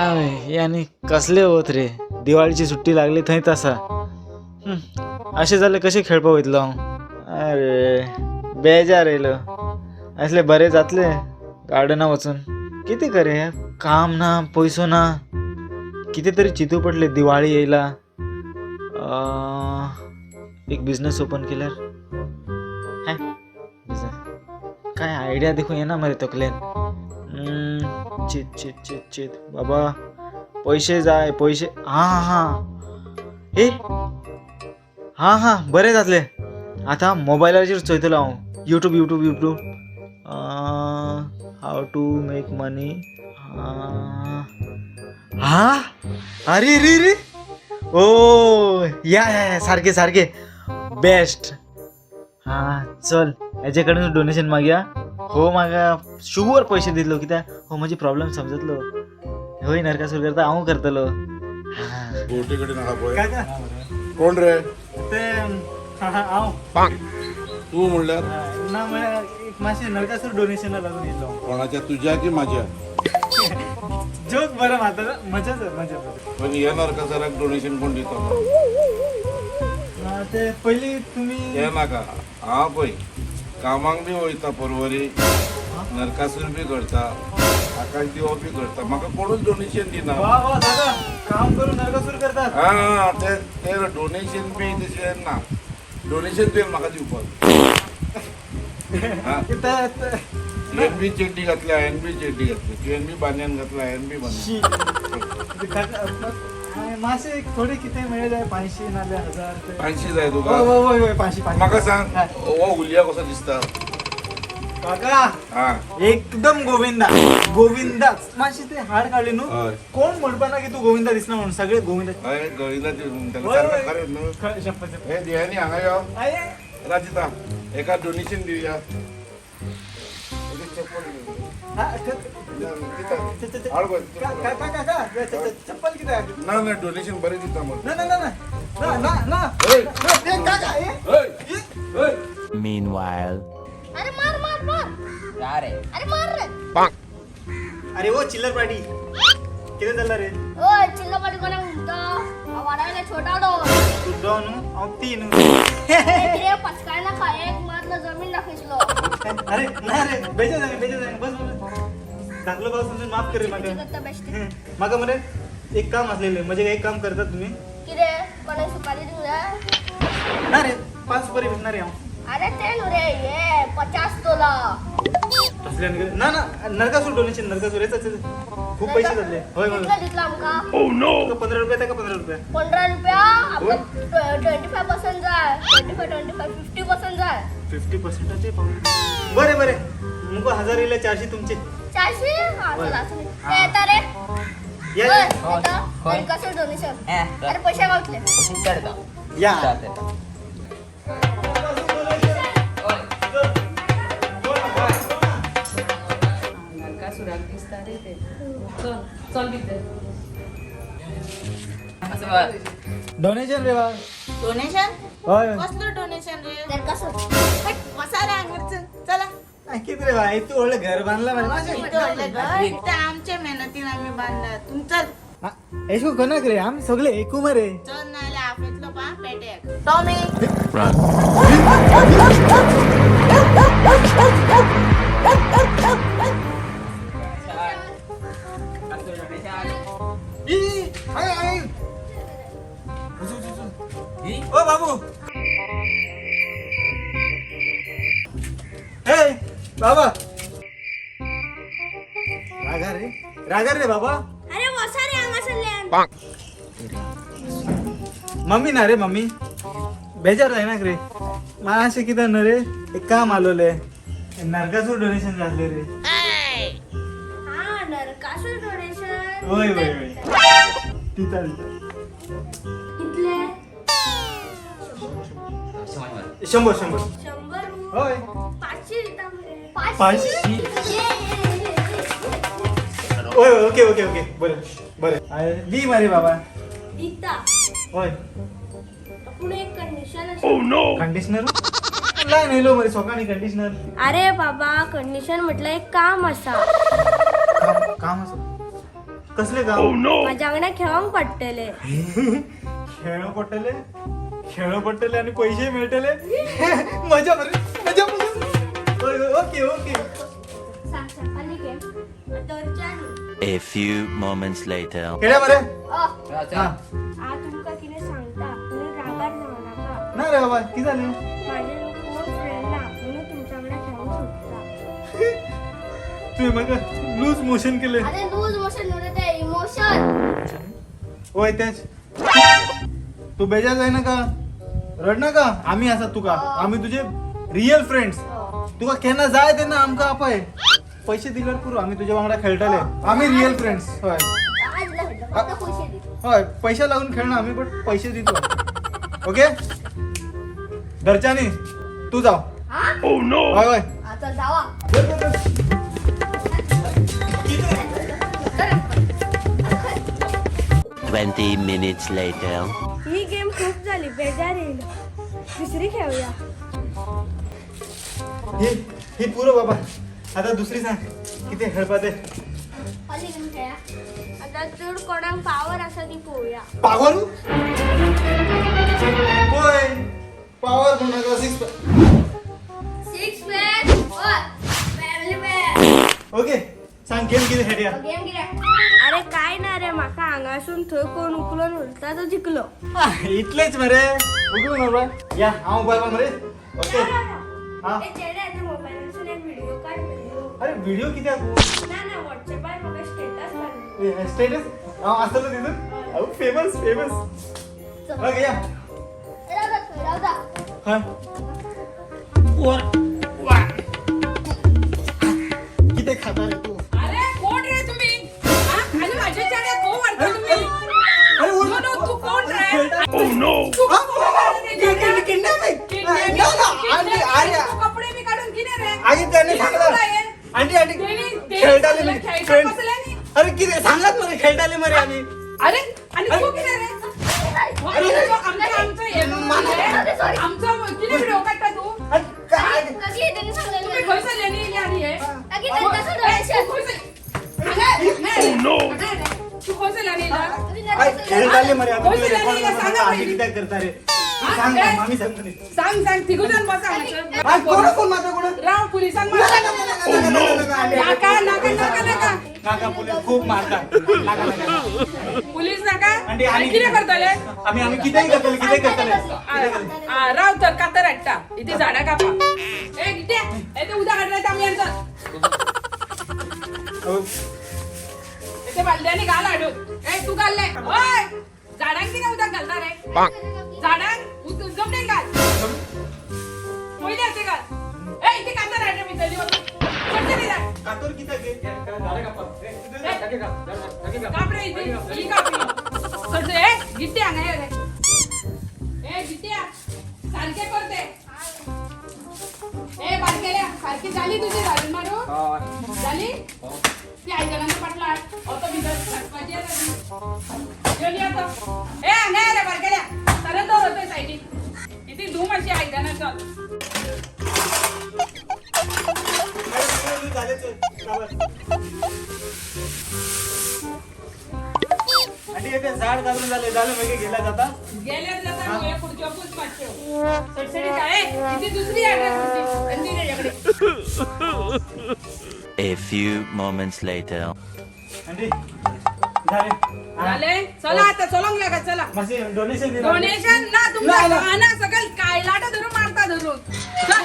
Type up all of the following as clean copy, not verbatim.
हे आनी कसले वत रे, दिवाळीची सुट्टी लागली थंयच आसा. अशें जाल्यार कशें खेळपाक वयतलो हांव? अरे बेजार येयलो. असले बरें जातलें गार्डना वचून. कितें करे, काम ना पयसो ना, कितें तरी चिंतू पडलें. दिवाळी येयला, एक बिजनेस ओपन केल्यार. हें बिजनेस काय आयडिया देखून येना मरे तकलेन. चित चित चित चित बाबा, पयशे जाय पयशे. हां हां ए हां हां बरें जातलें. आतां मोबायलाचेर चोयतलो हांव. YouTube YouTube YouTube, how to make money. हां अरे रे रे, ओ या या या, सारकें सारकें बेस्ट. हां चल हेजे कडेन डोनेशन मागया. हो म्हाका शुवर पयशे दितलो, कित्याक हो म्हजी प्रॉब्लम समजतलो. होय नरकासूर करता, हांव करतलो. बोटी कडेन आहा पळय. काका. कोण रे? ते हांव. तूं म्हणल्यार? ना म्हळ्यार एक मातशें नरकासूर डोनेशना लागून येयल्लो. कोणाच्या, तुज्या की माझ्या? जोक बरो मारता, मजाच मजा मजा. पण ह्या नरकासराक डोनेशन कोण दिता? ना, ते पयलीं तुमी. हे नाका. हांव पळय कामाक बी वयता, परवरी नरकासूर बी करता, आकाश दिवो बी करता, म्हाका कोणूच डोनेशन दिना. वा वा दादा, काम करून नरकासूर करतात. हा ते ते डोनेशन बी तशें ना. डोनेशन तुवें म्हाका दिवपाक. हा तुवें बी चेड्डी घातल्या, हांवें बी चेड्डी घातली. तुवें बी बानयान घातला, हांवें बी बानयान. मातशें थोडे कितें मेळ्ळे जाय, 500 नाल्यार 1000 ते. 500 जाय तुका? हय हय हय, 500 500. म्हाका सांग, हो हुलिया कसो दिसता? काका. हा. एकदम गोविंदा गोविंदा. मातशें ते हाड काडले न्हू. हय. कोण म्हणपा ना की तूं गोविंदा दिसना म्हणून, सगळे गोविंदा. हय, गोविंदा म्हणटाले. हय, हय. खरें न्हू? खरें, शपथ शपथ. हे दियांनी हांगा यो. अरे. राजिता, एका डोनेशन दिवया. एक चप्पल घेवन. हा, ना, दिता. हाड गो, चप्पल. काका काका, चप्पल कित्याक? ना ना, डोनेशन बरें दिता मरे. ना ना ना ना ना ना ना. हय. ए, काका ए. हय, हय. Meanwhile. अरे मार मार मार. अरे. अरे मार रे. अरे ओ चिल्लर पाटी, कितें चल्ला रे? ओ चिल्ला पाटी कोणाक म्हणटा? हांव वाडावयलो छोटा डॉन. तूं डॉन न्हू, हांव तीन. कितें पचकाय नाका, एक मारलो जमीन दाखयतलो. अरे ना रे, बेजार जाय बेजार जाय, बस बस. धाकलो भाव समजून माफ कर रे म्हाका. करता बेश्टे. म्हाका मरे एक काम आसलेलें, म्हजें एक काम करतात तुमी? कितें, कोणाक सुपारी दिवंक जाय? ना रे, 5 सुपारी विकना रे हांव. अरे ते न्हू रे, हे 50 तोला. तसले आनी कितें? ना ना, नरकासूर डोनेशन, नरकासूर हेच आसलें. खूब पैसे जातले. हय हय. कितले दितलो आमकां? तुका 15 रुपया, ताका 15 रुपया. 15 रुपया? आमकां 25% जाय. 25 25, 50% जाय. 50%चे पावले. बरें बरें, मुको 1000 येयले, 400 तुमचे. 400? हा हय. चल, आसूं दी. ते येता रे. या. हय, या. येता. हय. नरकासूर डोनेशन. ए, अरे पैसे गावतले. पयशे चडता. या. नरकासुराक दिसता रे ते. चल चल भितर. डोनेशन रे बा. डोनेशन? हय. कसलं डोनेशन रे? नरकासूर. हट, बसा रे हांगाच. चला. कितें रे बाय, तूं व्हडलें घर बांदलां मरे मातशें. इथं व्हडलें घर ते आमच्या मेहनतीन आम्ही बांधला. तुमचं एश कोन कोणाक रे, आमी सगळे एकू मरे. चल, नाल्यार आपलेतलो पा पेट्याक टॉमी. E, I, I. उचल, उचल, उचल. ओ बाबू, ए बाबा, रागा रे, रागा रे बाबा. अरे वसा रे हांगासरल्यान. मम्मी ना रे मम्मी, बेजार जायनाक रे. मातशें कितें न्हू रे, एक काम आलोलें, नरकासूर डोनेशन जाल्लें रे. हा नरकासूर डोनेशन. वय वय वय, दिता दिता. कितले? 100 100. 100? हय. 500 दिता मरे. 500? हय, ओके ओके ओके, बरें बरें, दी मरे बाबा. दिता. हय. पूण एक कंडिशन आसा. कंडिशनर लायन येयलो मरे सकाळी कंडिशनर. अरे बाबा, कंडिशन म्हटल्यार एक काम आसा. काम आसा? कसले काम? माझ्या वांगडा खेळोंक पडटले. खेळ पडटले, खेळ पडटले आणि पैसे मेळटले. मजा मरे, मजा मजा. Okay okay. सांग सांग, आली गेम दर्जानी. A few moments later. खेळ्या मरे. अ हा. आ तुमका कितें सांगता म्हणून रागार जावं नाका. ना रे बाबा, किती झाले? माझे कोण फ्रेंड ना म्हणून तुमच्या वांगडा खेळूंक सोदता. तुम्ही मग लूज मोशन केले. अरे लूज मोशन न्हू रे, ते इमोशन. होय तेच. तू बेजार जाय नका, रड नका. आम्ही आसा तुका, आम्ही तुझे रियल फ्रेंड्स. तुका केन्ना जाय तेन्ना आमकां आपय, पैसे दिल्यार पुरो, आम्ही तुझ्या वांगडा खेळटले. आम्ही रियल फ्रेंड्स. हय. आज खेळतो, फक्त पैसे दी. हय, पैसे लागून खेळना आम्ही, पण पैसे दितो. ओके, घरच्यांनी तू जाव. हा. हय हय. आता जावा. 20 minutes later. ही गेम खूप झाली, बेजार येईल. दुसरी खेळूया. ही ही पुरो बाबा, आता दुसरी सांग किती खेळपा ते. आता चड कोणाक पावर आसा ती पळोवया. पावर? होय, पावर कोणाचा? Six six pack, family pack. Okay, सांग गेम किती खेळया. गेम किती? अरे काय ना रे, माका हांगासून थंय कोण उकलोन उरता तो जिकलो. इतलेच मरे, उगू बाबा. या, हांव उबारपा मरे. ओके, हा. मोबायलासून एक व्हिडिओ काढ मरे. अरे, व्हिडिओ कित्याक? ना ना, व्हॉट्सअपार म्हाका स्टेटस घाल. स्टेटस हांव आसतलो तितून. हांव फेमस फेमस. ओके, या. हय, कितें खाता रे तू? अरे कोण रे तुम्ही? हा? आणि माझ्या चेहऱ्यात कोण वाढता तुम्ही? अरे उर- नो, नो, तू कोण रे? खेळता- तू हा? कोण रे? Kidnapping? Kidnapping? ना, ना, आंटी, अरे तू कपडे मी काढून किती रे? आगे त्याने किती सांगला. तुला हे? आंटी आंटी, तेनी- खेळटाले तेनी मी खेळता फ्रेंड. बसले नी. अरे किती सांगात मरे, खेळटाले मरे आम्ही. अरे, आणि तू किती रे? अरे, आमचं आमचं हे मला- आमचं किती व्हिडिओ काढता तू? अरे काय? तुम्ही खंय नी इली आणि हे? अगे, तू तसं डोनेशन. खंय अगे, नाही, अगे, तू खंय नी इला? अरे खेळटाले मरे आम्ही. खंय तुम्ही रेकॉर्ड नी इला? करता, सांगा आम्ही पहिले. कित्याक करता रे? हा? सांग काय? ना, आम्ही सांगतो न्ही. सांग सांग, तिगूजन बसा हांगासर. आ, कोण फोन मारता कोण? राव, पुलिसांक मारता. नाका नाका नाका नाका. नाका, पोलीस खूप मारतात. नाका नाका. पुलीस नाका. आंटी, आणि कितें करतले? आम्ही आम्ही कितेंय करतले, कितेंय करतले. आ, राव तर कातर हाडटा, इथे झाडां कापा. ए कितें ए ते उदक हाडले तांबयान, चल. ते बालद्यांनी घाल हाडून. ए तू घाल्ले हय झाडांक कितें उदक घालता रे? झाडांक जमनीन घाल पयलीं, हाती घाल. ए इथे कातर हाडले भितरली वचून. चडशें न्ही जाय. कातोर कित्याक गे? काप रे इथे, ही काप ही. चडशें ए गिड्डे हांगा यो रे. ए गिड्ड्या, सारकें कर ते. ए बारकेल्या, सारकी जाली तुजी घालून मारून जाली ती. आयदनांचो पाटलो हाड. हो तो भितर घालपाची आसा ती. घेवन यो तो. ए हांगा यो रे बारकेल्या, सरळ दवर थंय सायडीक. इथे धूम अशी आयदनां, चल. अरे, झाले चल, शाबास. आंटी, हे ते झाड घालून झाले, झालं मागीर गेला जाता. गेल्यार जाता न्हू, हे खुर्च्यो पूस मातश्यो सडसडीत. ए इथे दुसरी हाड रे खुर्ची आनी दी तेज्या कडेन. A few moments later. Aunty, झाले. हा. जालें? चला आता चलोंक लागा, चला. मातशें डोनेशन दिला. डोनेशन ना. ना, तुमच्या ना. ना सकयल कायलाटा धरून मारता धरून. चल.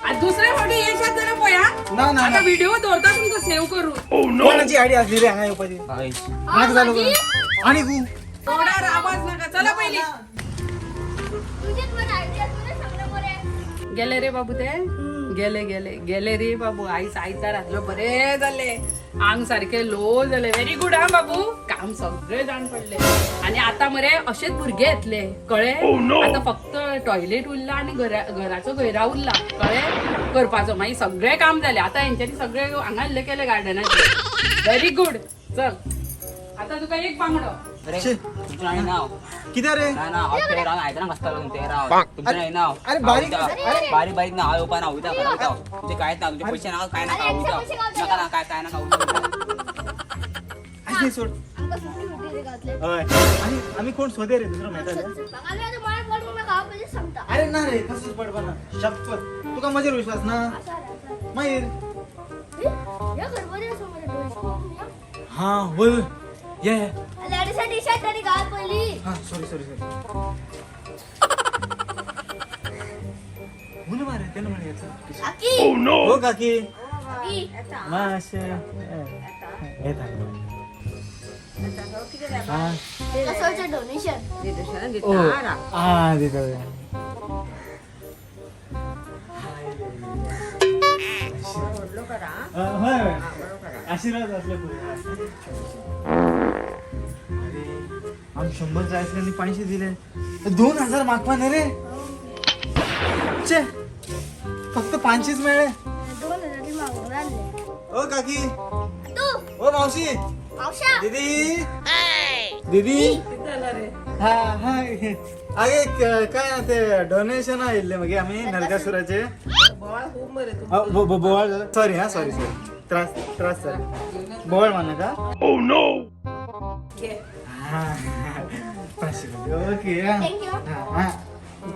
आनी दुसरे फावटी येशात जाल्यार पळय हा. ना, ना, आता ना. व्हिडिओ दवरता तुमचो सेव करून. कोणाची आयडिया असली रे हांगा येवपाची? नाक जालो कोण? आणि तू तोंडार आवाज नाका, चला पयलीं. तुझेच बरं आयडिया, तुझेच सांगणं बरं. गेले रे बाबू, ते गेले गेले गेले रे बाबू. आयज आयतार आसलो, बरे जाले, आंग सारखे लो जाले. व्हेरी गुड हा बाबू, काम सगळे जाण पडले. आणि आता मरे अशेच भुरगे येतले, कळ्ळे? आता फक्त टॉयलेट उरला आणि घराचो घयरा उरला, कळ्ळे, करपाचो. मागीर सगळे काम जाले आता हेंच्यांनी. सगळे हांगा इल्ले केले गार्डनाचे. व्हेरी गुड, चल आता तुका एक बांगडो. अरे शी. तुमचं नाही नाव. कित्या रे? ना ना, हांव तेरा आयदनां घासतालो तुमचे राव. तुमचं नाही नाव. अरे बारीक- अरे बारीक बारीक ना, हांव येवपा ना, वयता घरा वयता. तुमचे कांयच ना, तुमचे पयशे ना, काय नाका, अरे, वयता. पयशे गावतले. नाका ना, काय काय नाका, वयता. बिझनेस सोड. आमकां 50-50 रे घातले. हय, आणि आम्ही कोण सोदे रे दुसरो मेळटा जाल्यार. म्हाका बी आतां मरण पडून म्हाका हांव पयलींच सांगता. अरे ना रे, तसोच पडपा ना, शपथ. तुका म्हजेर विश्वास ना? आसा रे, आसा रे. मागीर हे, ह्या गणपती आसा मरे, डोनेशन. हा, वय वय, ये ये. लेडीसा टी शर्ट तरी घाल पयली. हा, सॉरी सॉरी सॉरी. म्हणून मारे त्यानं म्हणे याचं. काकी. हो काकी. काकी. माशे येता. हा. कसोचे डोनेशन. ओ हा, दिता. होय होय, आशीर्वाद असले पुरे. अरे, आम 100 जाय असले आणि 500 दिले, 2000 मागपा न्ही रे. छे, फक्त 500च मेळ्ळे. 2000 मागून आणले. ओ काकी. तू. ओ मावशी. मावशा. दीदी, दीदी. हा हा, अगे काय ना ते डोनेशन आयिल्ले मागीर आमी नरकासुराचे. बोवाळ. सॉरी हा, सॉरी सॉरी, त्रास त्रास जाले. बोवाळ मारनाका. हा, 500 रुपये, ओके हा. Thank you. हा, हा.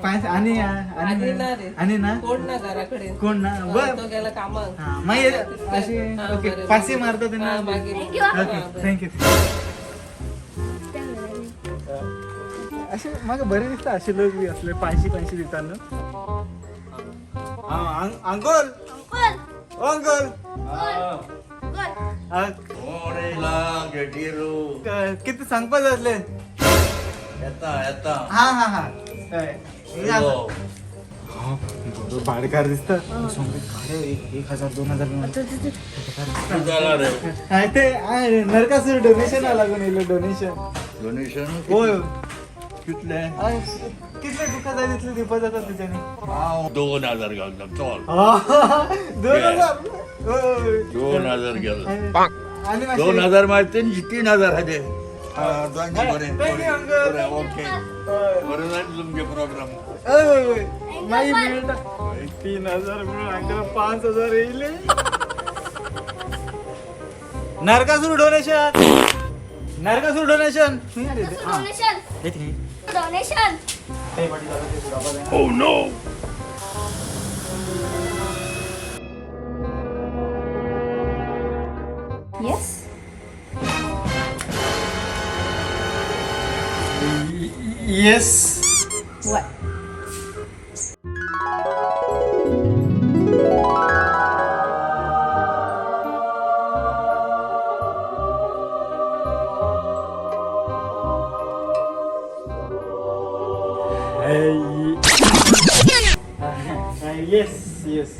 500 आणि आणि ना रे. आणि ना. कोण ना घराकडे. कोण ना, बर. तो गेला कामाक. हा, मागीर अशी हा, ओके. बरें. 500 मारता तेन्ना. हा, मागीर. Thank you. Okay, thank you. अशें म्हाका बरें दिसता, अशे लोक बी असले 500 500 दिता न्हू. अंकल. अंकल. ओ अंकल. अंकल. कितें सांगपा जाय आसलें. येता येता. हा हा हा, हय. हा, बरो भाडकार दिसता. 1000 2000. जाला रे? हा, ते नरकासूर डोनेशना लागून येयलें, डोनेशन. डोनेशन? होय. कितले? कितले तुका जाय तितले दिवपा जाता तुज्यानी. 2000 घालता, चल. 2000? होय. 2000 गेलो. आणि मातशे- 2000 मागीर 3000 हाजे. बरें. Thank you, uncle. बरें, ओके. हय. बरें जालें तुमगे प्रोग्राम. हय, हय, हय. मागीर मेळटा. 3000 म्हणून अंकल 5000 येयले. Narakasur donation, Narakasur donation. Donation. Donation. Oh no. Yes. Yes. What? Yes, yes.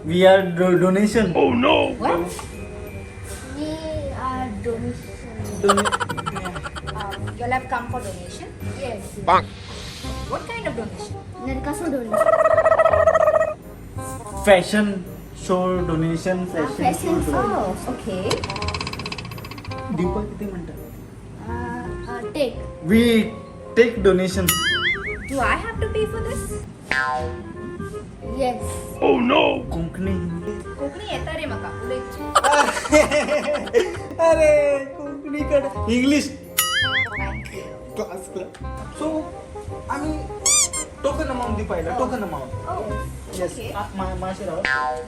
We are donation. Oh no. What? We are donation. You'll have come for donation. Yes. What kind of donation? Narakasur donation. Fashion show donation. Fashion Fashion show. Oh, okay. दिवपाक कितें म्हणटा? Take. We take donation. Do I have to pay for this? Yes. Oh no. Konkani. Konkani येता रे म्हाका, उलय. अरे, कोंकणी कड English class. So आमी टोकन अमाऊंट दिवपा आयला, टोकन अमाऊंट. Oh, येस. okay. मातशें राव,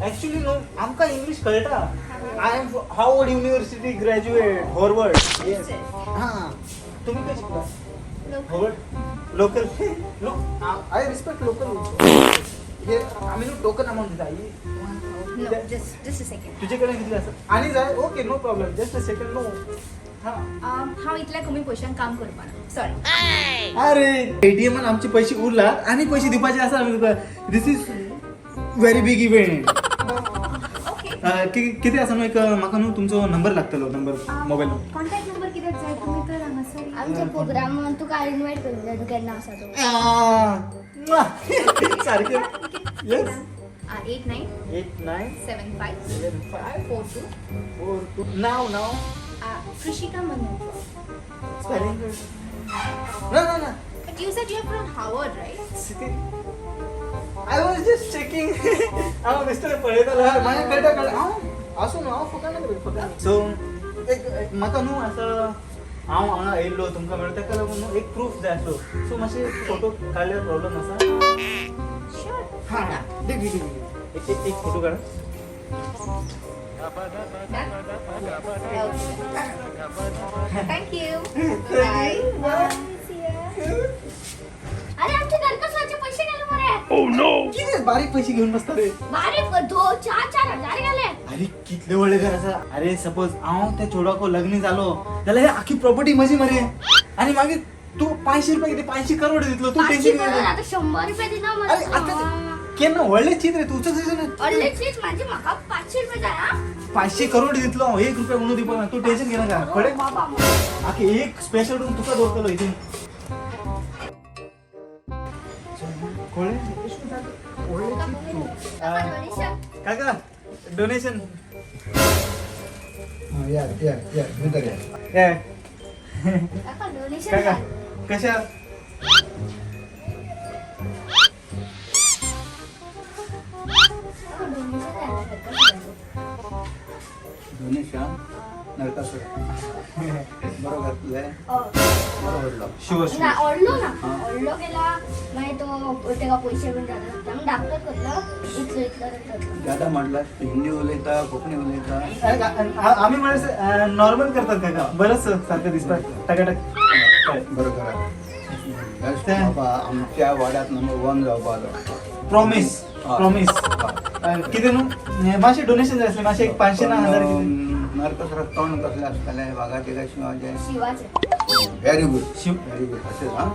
ऍक्च्युली न्हू आमकां इंग्लिश कळटा. I am Howard University graduate, Harvard. Yes. हा, तुमी खंय शिकला? Howard local. No, I respect local. हे आमी न्हू टोकन अमाऊंट दिता ही. No, just a second. तुजे कडेन कितले आसा आनी जाय? Okay, no problem, just a second. No, हा. हांव इतल्या कमी पयशांक काम करपाना, सॉरी. अरे, एटीएमान आमचे पैसे उरलात आणि पैसे दिवपाचे आसा आमी तुका. This is very big event. Okay. कितें आसा न्हू, एक म्हाका न्हू तुमचो नंबर लागतलो, number, mobile number. Contact number कित्याक जाय तुमी तर हांगासर? आमच्या प्रोग्रामान तुका इन्वायट करूंक जाय, तूं केन्ना आसा तो. सारकें, येस. 89 89 75 75 42. 42. नाव नाव? कृषिका मनोहर. स्पेलिंग? ना ना ना. But you said you're from Howard, right? I was just checking. हांव मिस्टर पळयतालो, मागीर कळटा कळटा हांव आसूं न्हू, हांव फकाणां करी, फकाणां. So एक म्हाका न्हू असं हांव हांगा येयल्लो तुमकां मेळ्ळो ताका लागून न्हू एक प्रूफ जाय आसलो. सो मातशे फोटो काडल्यार प्रॉब्लम आसा? Sure. हां, देख देख देख, एक एक फोटो काढा. Done? Okay. Thank you. Bye. Bye. See ya. अरे, आमचे नरकासुराचे पैसे गेले मरे. किती बारीक पैसे घेऊन बसता रे. बारीक 4-4 हजार गेले. अरे, कितले व्हडले घर आसा. अरे, सपोज हांव त्या चेडवाको लग्न जालो जाल्यार ही आखी प्रॉपर्टी म्हजी मरे. आनी मागीर तूं 500 रुपया कितें, 500 करोड दितलो तूं. 500 टेन्शन करोड घेनाका. आता 100 रुपये दिना अरे, मला. आता केन्ना व्हडलें चिंत रे तूं. व्हडले चीज माझी, म्हाका 500 रुपये जाय हा. 500 करोड दितलो हांव, 1 रुपया उणो दिवपाक ना. तूं टेन्शन घेनाका, कळ्ळें? बाबा. आखी एक स्पेशल रूम तुका दवरतलो हितून, कळ्ळें? व्हडलें चिंत तूं. डोनेशन. काका, डोनेशन. या या या, भितर या. काका, डोनेशन. काका, कशा? डोनेशन. डोनेशन नरकासूर बरो घातले, बरो व्हडलो. शिव. ना, व्हडलो ना, व्हडलो केला. मागीर तो तेका पयशे बीन जाता, आमी धाकटोच करलो, इतलो इतलो जाता. दादा म्हटलं, हिंदी उलयता, कोंकणी उलयता? आम्ही म्हणजे नॉर्मल करतात काका, बरंच सारखं दिसतात टाकाटाक. बरं करा. बेस्ट बाबा, आमच्या वाड्यात नंबर वन जावपाचो. Promise, promise. कितें न्हू, मातशें डोनेशन जाय आसलें, मातशें एक 500 ना हजार कितें. नरकासुराक तोंड कसलें आसतलें, वागाचें काय शिंवाचें? शिवाचे. Very good. Shiv. Very good. अशें हां,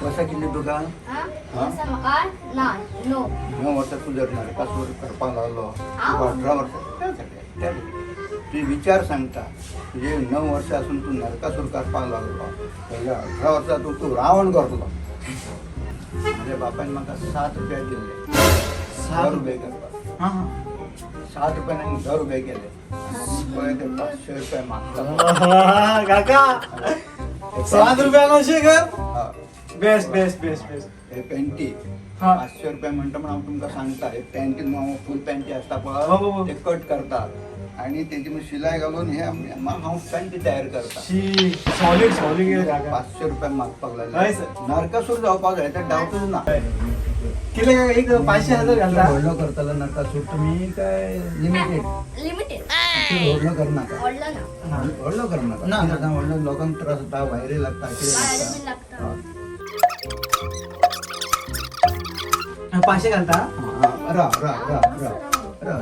वर्सां कितली तुका? हा. हा? असं म्हाका ना नो. 9 वर्सां तूं जर नरकासूर करपाक लागलो, हांव? 18 वर्सां त्या तुजे विचार सांगता, तुजे 9 वर्सां आसून तूं नरकासूर करपाक लागलो जाल्यार 18 वर्सां तूं तूं रावण करतलो. म्हज्या बापायन म्हाका 7 रुपया दिल्ले. 7? 7 रुपये करपाक. हां हां. 7 रुपया आनी 10 रुपये केले पळय, ते 500 रुपया मागता. काका, 7 रुपया 900 कर. हय. Best best best best. हे पेंटी 500 रुपया म्हणटा म्हण हांव तुमकां सांगता, हे पेंटी फूल पेंटी आसता हो, हो, हो. पळय, ते कट करतात आणि तेजी मागीर शिलाई घालून हे हांव पेंटी तयार करता. शी, सॉलिड सॉलिड काका. 500 रुपया मागपाक हय लागले. सर. नरकासूर जावपाक जाय तर डावटूच ना. कितले काका, एक 500 हजार घालता. व्हडलो करतलो नरकासूर तुमी काय लिमिटेड? लिमिटेड. व्हडलो करनाका. व्हडलो ना. व्हडलो करनाका. ना. कितें जाता, व्हडलो लोकांक त्रास जाता, वायरी लागता, कितें भायर बीन लागता. लागता. 500 घालता. हां, राव राव राव राव राव,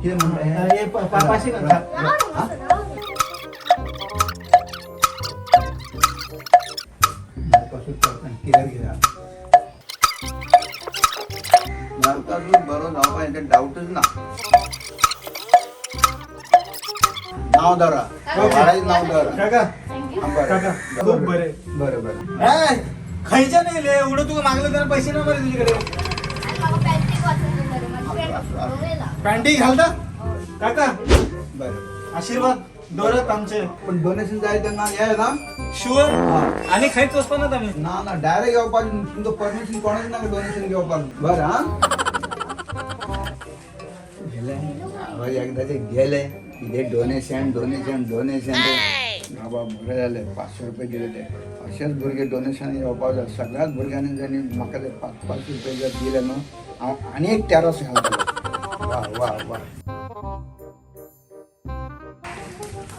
कितें म्हणटा? हे 500 घालता. राव रे, मातसो राव रे. नरकासूर करता कित्याक घेया, नरकासूर बरो जावपा हेजेर डावटूच ना. नांव दवरा, वाडाचें नांव दवरा. काका. Thank you. बरें. काका, खूप बरें. बरें बरें. ए, खंयच्यान येयले एवढं तुका मागलं तेन्ना पैसे ना मरे तुझ्याकडे. आणि म्हाका पॅन्टीक वाचून बरें, माझी पॅन्ट उडयला. पॅन्टी घालता काका. बरें. आशीर्वाद दवरात आमचे. पण डोनेशन जाय तेन्ना ये ना. शुअर. आणि खंयच वचपानात आमी. ना ना, डायरेक्ट येवपाक तुमकां परमिशन कोणाच नाका डोनेशन घेवपाक. बरें, आं, गेले हांव एकदाचे गेले. कितें डोनेशन डोनेशन डोनेशन. बाबा, बरें जालें 500 रुपया दिले ते. अशेंच भुरगे डोनेशन येवपाक जाय सगळ्याच भुरग्यांनी. जाणी म्हाका ते 5-5 रुपया जर दिले न्हू, हांव आनी एक तेरास घालतलो. वा वा वा.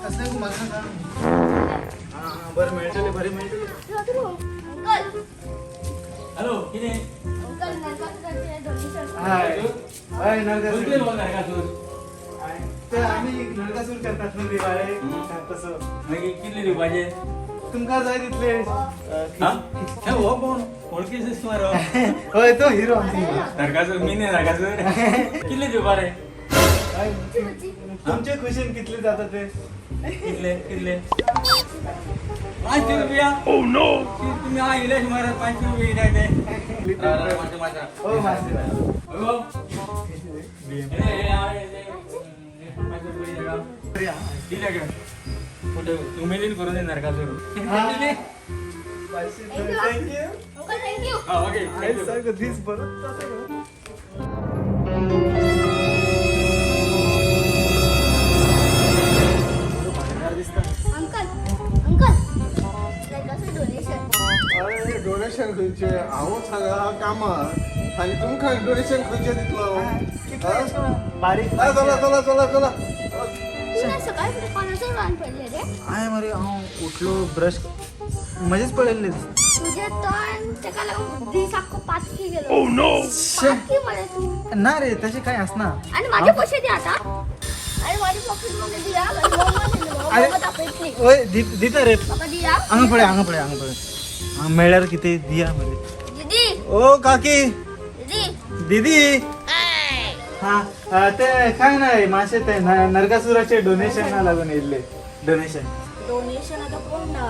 कसलें तूं म्हाका सांग. हां हां, बरें मेळटलें, बरें मेळटलें. अंकल. हॅलो, कितें? अंकल, नरकासुराचे डोनेशन. हाय हय, नरकासूर. नरकासूर. हाय. तर आमी नरकासूर करतात न्हू दिवाळे, तसं. मागीर कितले दिवपाचे? तुमकां जाय तितले. हो, कोण ओळखीच सुमार. हय, तो हिरो आमचो हिरो. नरकासूर मी न्ही नरकासूर. कितले दिवपा रे? हय, तुमचे खुशीन कितले जाता ते. कितले कितले? 500 रुपया? तुम्ही हा इले सुमार 500 रुपया ते. हो, मातशें. हो. 500 रुपया उमेदीन करून दे Narakasur. 500. Thank you. Uncle, thank you. Okay. सारखं दीस बरं जाता गो. डोनेशन. अरे डोनेशन खंयचे, हांवूच हांगा आहा कामाक आनी तुमकां डोनेशन खंयचे दितलो हांव? बारीक. हा, चला चला चला चला. तू सकाळी फुडें कोणाचो रान पडले रे? हांवें मरे, हांव उठलो, ब्रश म्हजेच पळयल्ले. तुझे तोंड तेका लागून दीस आख्खो पातकी गेलो. पातकी मरे तू. ना रे, तशें कांय आसना. आणि माझे पैसे दे आता आणि माझे पॉकेट मनी दिया. अरे. दाखयतली. ओय, दिता रे. म्हाका दिया. हांगा पळय, हांगा पळय, हांगा पळय. हांगा मेळ्यार कितें दिया मरे. दीदी. ओ काकी. दीदी. दीदी, हा ते काय नाही, मातशें ते नरकासुराचे डोनेशन लागून येयल्ले, डोनेशन. डोनेशन आता कोण ना?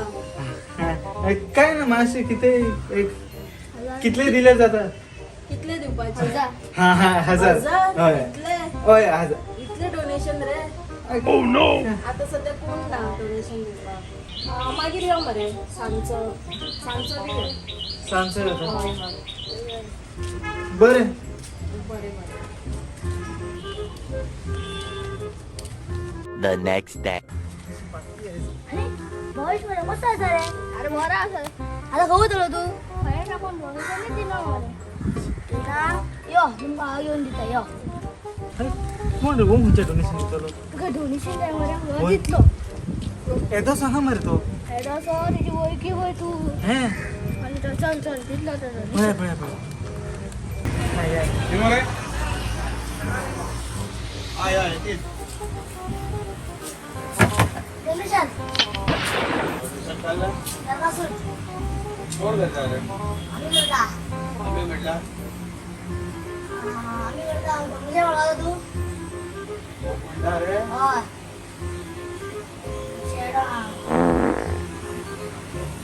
काय ना, मातशें कितें एक कितले दिले जाता? कितले दिवपाचे? हजार. हा हा, 1000. हजार? हय. इतले? हय, 1000. इतले डोनेशन रे? आता सध्या कोण ना डोनेशन दिवपाक. मागीर यो मरे, सांजचो, सांजचो बी यो. सांजचो जाता? हय हय. बरें. बरें बरें. The next day. अरे भविष्य मरे, कसो आसा रे? अरे बरो आसा. आता खंय वतलो तू? खंय ना, कोण डोनेशन दिना मरे. दिना यो, तुमकां हांव येवन दिता यो. अरे, कोण रे? हो खंयचें डोनेशन दितलो? तुका डोनेशन जाय मरे? हो. होय. दितलो. येदोसो आहा मरे तो. एडोसो तेजी वळखी खंय तू. हें. आनी तो चल चल, दितलो तो पळय डोनेशन. पळय पळय. ती मरे. हय हय, तीच. डोनेशन. नरकासूर. कोण करता रे? आमी करता. आमी म्हटल्यार? आमी करता. डोनेशन म्हणला तू. म्हणटा रे. हय, शेडो आहा.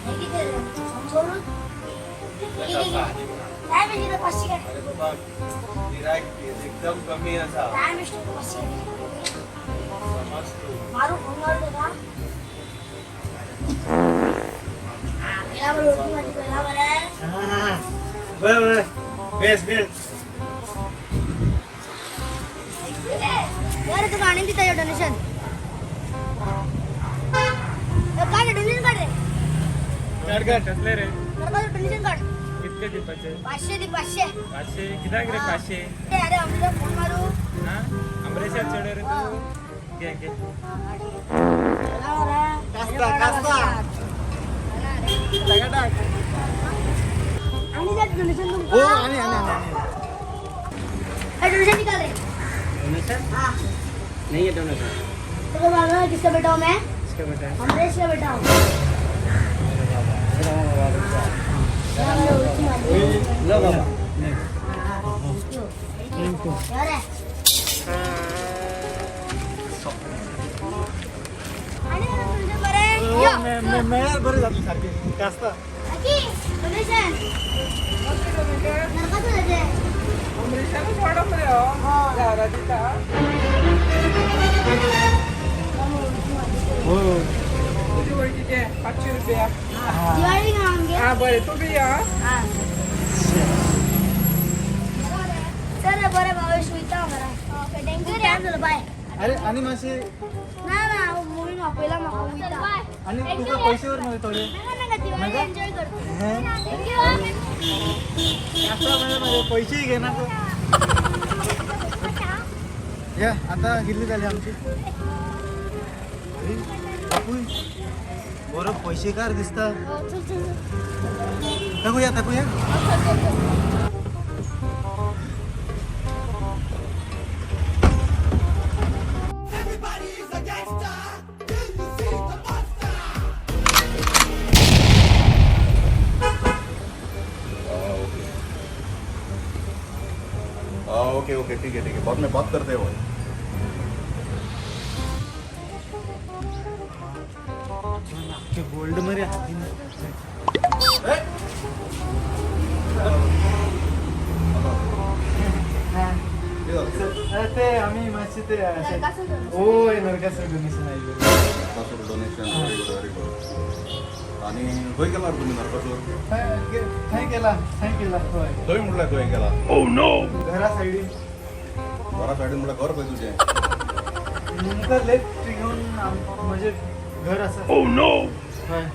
हें कितें रे, 100? काय बेगीन 500 काड. अरे बाबा, गिरायक एकदम कमी आसा. काय मिस्टर, 500. समज तूं. मारू, फोन मारू तुका. गेला बरं, वळखी माझी गेला बरं. बरं बरं, बेस बेस. बरं, तुका आणून दिता डोनेशन. काड, डोनेशन काड रे. काड काड, कसले रे? डोनेशन काड. कितले दिवपाचे? 500 दी, 500. 500 कित्याक रे 500? ए, अरे आमच्या फोन मारू. हा, अमरेशात चेडो रे तू. घे घे. कास्ता, कास्ता. आणि त्यात डोनेशन हो. तुमका. आणि आणि आणि डोनेशन निकाल रे. डोनेशन? हाँ. नहीं है डोनेशन. तो मालूम है किसका बेटा हूँ मैं? किसका बेटा है? अमरेश का बेटा हूँ. लो बाबा. यार है. आणि तुझे बरे यो. मेळ्यार बरें जातलें सारकें, कास्ता. काकी, डोनेशन नरकासूराचें. अमरीशानूच वाडप रे हो घरा दिता. हो. तुजी वळखीचे, 500 रुपया. दिवाळी का आमगे. हा बरें, तूं बी यो. हा चल बरें भावेश, वयता हांव घरा. ओके, thank you रे. जालो, बाय. अरे, आणि मातशें ना ना, मुवीन आपयला म्हाका, वयता. आणि तुका पैसे वर मरे थोडे. नाका नाका, दिवाळी नाका? एन्जॉय करतो. हें? Thank you. कास्ता मरे मरे, पैसेही घेना तू. या, आता कितली जाली आमची? अरे बापूय, बरो पैशेकार दिसता. चल चल चल. टाकूया, टाकूया. चल चल चल. ओके, हाँ, ओके ओके, ठीक है ठीक है, बाद में बात करते हैं भाई. गोल्ड मरे. ते आम्ही मातशे ते अशे- नरकासूर डोनेशन. होय, नरकासूर डोनेशन आयिल्लें. Narkasur donation, very good, very good. आणि खंय गेला रे तुमी नरकासूर? थंय केला, थंय केला, हय. खंय म्हटल्यार खंय गेला? घरा सायडीन. घरा सायडीन म्हटल्यार घर खंय तुजें? मुखार लेफ्ट घेवन म्हजें घर आसा. हय,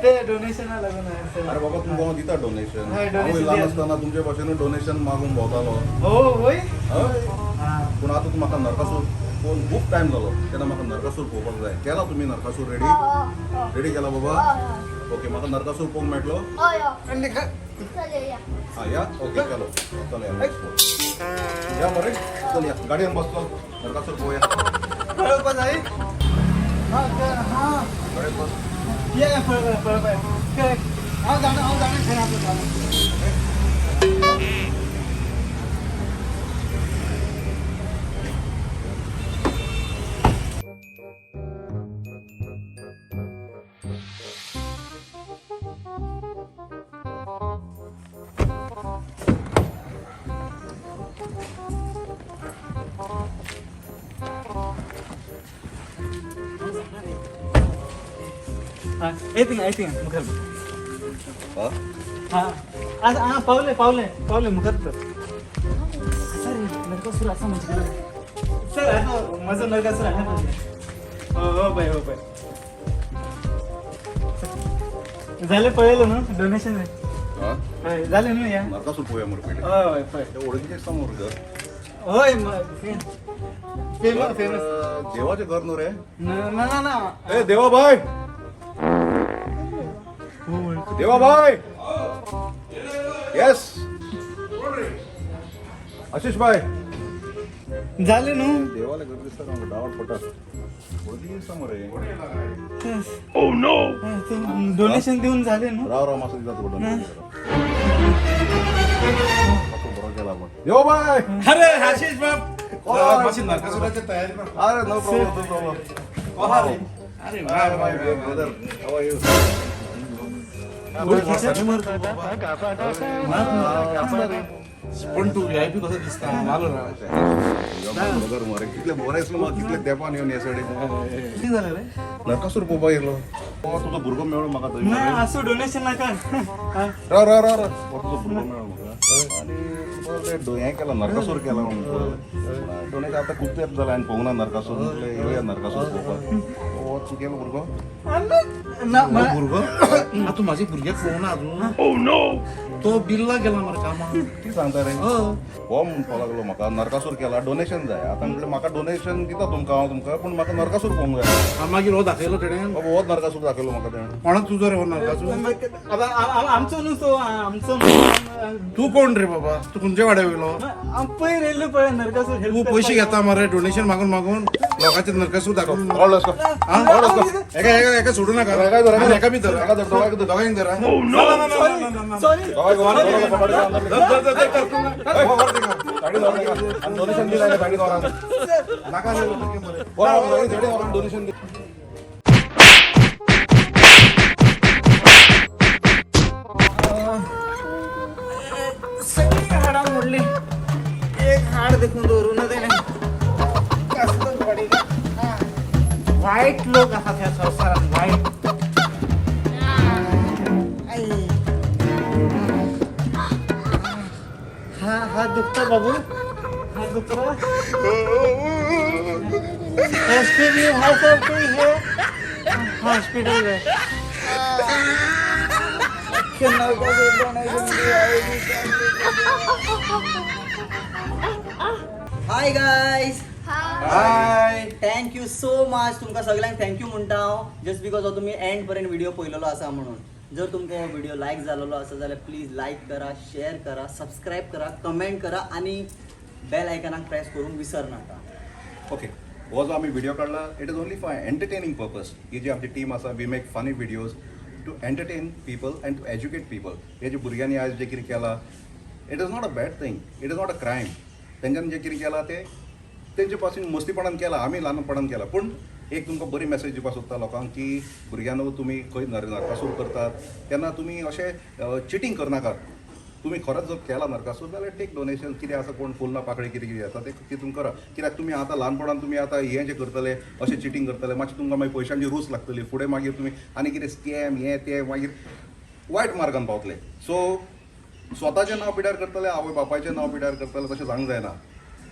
ते डोनेशना लागून सर. अरे बाबा, तुमकां हांव दिता डोनेशन. हय, donation हांव ल्हान दिया. आसतना तुमचे भाशेन डोनेशन मागून भोंवतालो. हो, होय. हय. हा. पूण आतां तूं म्हाका नरकासूर पळोवन खूब टायम जालो, तेन्ना म्हाका नरकासूर पळोवपाक जाय. केला तुमी नरकासूर रेडी? रेडी केला बाबा? ओके, म्हाका नरकासूर पळोवंक मेळटलो? हय हय, चल या. हा, या. ओके, चलो चल, या, let's go. या मरे, चल या, गाडयेन बसलो, नरकासूर पळोवया. पळोवपा जाय. हा हा. गाडयेन बस. या या, पळोवपा पळोवपा. हांव जाणा, हांव जाणा खंय आसा जाणा. हा, येते येते मुखार. हा. हा हा, पावले पावले पावले, मुखार तर आसा रे नरकासूर आसा म्हणजे कडेन. सर, आसा म्हजो नरकासूर हांगा. हो हो पळय, हो पळय. जालें, पळयलें न्हू डोनेशन? हा. हय, जालें न्हू या. नरकासूर पळोवया मरे पयलीं. हय हय, पळय. ते ओळखीचे दिसता मरे घर. हय, फेमस फेमस. देवाचें घर न्हू रे? ना ना ना. ए देवा भाई, देवा भाई. येस, आशिष भाई. जालें न्हू? देवाले घर दिसता म्हाका, डावट पडटा, ओळखीचे दिसता मरे. डोनेशन दिवन जालें न्हू? राव राव, मातसो दिता तुका डोनेशन. बरो केला आपण. देवा भाई. अरे आशिष बाब, मातशी नरकासुराची तयारी कर. अरे, नो प्रॉब्लेम, नो प्रॉब्लेम. अरे. Hi, my brother. How are you? पण तू व्हीआयपी कसो दिसता मालो ना. ब्रदर मरे, कितले बरें दिसलो म्हाका, कितले तेंपान येवन हे सायडीन. कितें जालें रे? नरकासूर पळोवपाक येयलो. हो तुजो भुरगो मेळ्ळो म्हाका थंय. ना, आसूं, डोनेशन नाका. हा. राव राव राव राव, हो तुजो भुरगो मेळ्ळो म्हाका आनी तुजो ते हें केला, नरकासूर केला म्हणून डोनेशन. आतां खूब तेंप जाला हांवें पळोवंक ना नरकासूर. म्हटलें येवया नरकासूर पळोवपाक. हो तुगेलो भुरगो? ना हो. मला भुरगो आतां तूं माझ्या भुरग्याक पळोवना अजून? तो बिल्ला गेला मरे कामाक. कितें सांगता रे? हो म्हणपाक लागलो म्हाका नरकासूर केला, डोनेशन जाय. आतां म्हटलें म्हाका डोनेशन दिता तुमकां हांव तुमकां, पूण म्हाका नरकासूर पळोवंक जाय. हा, मागीर हो दाखयलो तेणें? बाबा, होच नरकासूर दाखयलो म्हाका तेणें. कोणाक तुजो रे हो नरकासूर? आमचो न्हू तो, आमचो न्हू. तूं कोण रे बाबा? तूं खंयच्या वाड्या वयलो? हांव पयर येयल्लो पळय नरकासूर तूं पयशे घेता मरे डोनेशन मागून मागून, लोकांचे नरकासूर दाखोवन. Roll, let's go. हा? Roll, let's go. एका एका एका सोडू नका. एका धर, एका धर. एका बी धर. एका धर, दोघांक धर. दोघांक धर. सॉरी. दोघांक धर, दोघांक धर. धर, धर, धर, धर. हो, हो, साडी धर, आणि डोनेशन दिलं साडी धरा. नाका रे, मरे. साडी धरा, डोनेशन दे. सगळी हाडां मोडली, एक हाड देखून दवरूं ना तेणें. कसलो बॉडी. वायट लोक आसात ह्या संवसारात, वायट. आई. हा हात दुखतो बाबू, हात दुखतो. एस पी है सर, कोई है हॉस्पिटल में? Donation. Hi guys. Hi. Thank you so much. तुमकां सगळ्यांक thank you म्हणटा हांव, जस्ट because हो तुमी एंड पर्यंत व्हिडिओ पळयलेलो आसा म्हणून. जर तुमकां हो व्हिडिओ लायक जालेलो आसा जाल्यार प्लीज लायक करा, शेअर करा, सबस्क्रायब करा, कमेंट करा आनी बेल आयकनाक प्रेस करूंक विसर नाका. ओके, हो जो आमी व्हिडिओ काडला, it is only for entertaining purpose. ही जी आमची टीम आसा, we make funny videos to entertain people and to educate people. हे जे भुरग्यांनी आयज जे कितें केलां, it is not a bad thing, it is not a crime. तेंच्यांनी जें कितें केलां तें तेंचे पासून मस्तीपणान केलां, आमी ल्हानपणान केलां. पूण एक तुमकां बरी मॅसेज दिवपाक सोदता लोकांक की भुरग्यांनो, तुमी खंय नरकासूर करतात तेन्ना तुमी अशें चिटींग करनाकात. तुमी खरोच जर केला नरकासूर जाल्यार टेक डोनेशन. कितें आसा, कोण फुलां पाकळी कितें कितें आसा तें तितून करा. कित्याक तुमी आतां ल्हानपणान तुमी आतां हें जें करतले, अशें चिटींग करतले, मातशें तुमकां मागीर पयशांची रूच लागतली. फुडें मागीर तुमी आनी कितें स्कॅम हें तें मागीर वायट मार्गान पावतले. सो स्वताचें नांव पिड्यार करतले, आवय बापायचें नांव पिड्यार करतले. तशें जावंक जायना.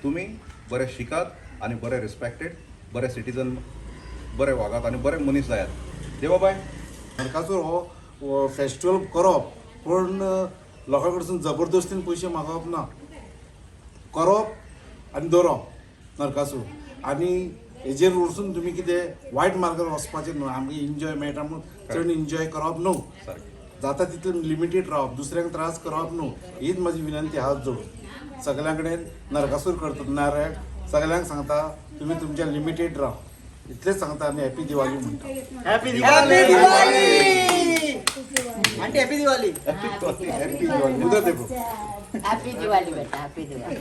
तुमी बरें शिकात आनी बरें रिस्पेक्टेड, बरे सिटीजन, बरे वागात आनी बरे मनीस जायात. देवा बाय. नरकासूर हो फेस्टिवल करप पूण लोकां कडसून जबरदस्तीन पयशे मागप ना. करप आनी दवरप नरकासूर आनी हेजेर वचून तुमी कितें वायट मार्गार वचपाचें न्हू. आमकां एन्जॉय मेळटा म्हूण चड एन्जॉय करप न्हू, जाता तितलें लिमिटेड रावप, दुसऱ्यांक त्रास करप न्हू. हीच म्हाजी विनंती हात जोडून सगळ्यां कडेन. नरकासूर करता नारायण सगळ्यांक सांगता, तुमी तुमच्या लिमिटेड राव, इतलेंच सांगता आनी हॅपी दिवाळी म्हणटा. Happy happy Diwali aunty, happy Diwali. Happy Diwali. उदर देखो. हॅपी दिवाळी बेटा, हॅपी दिवाळी.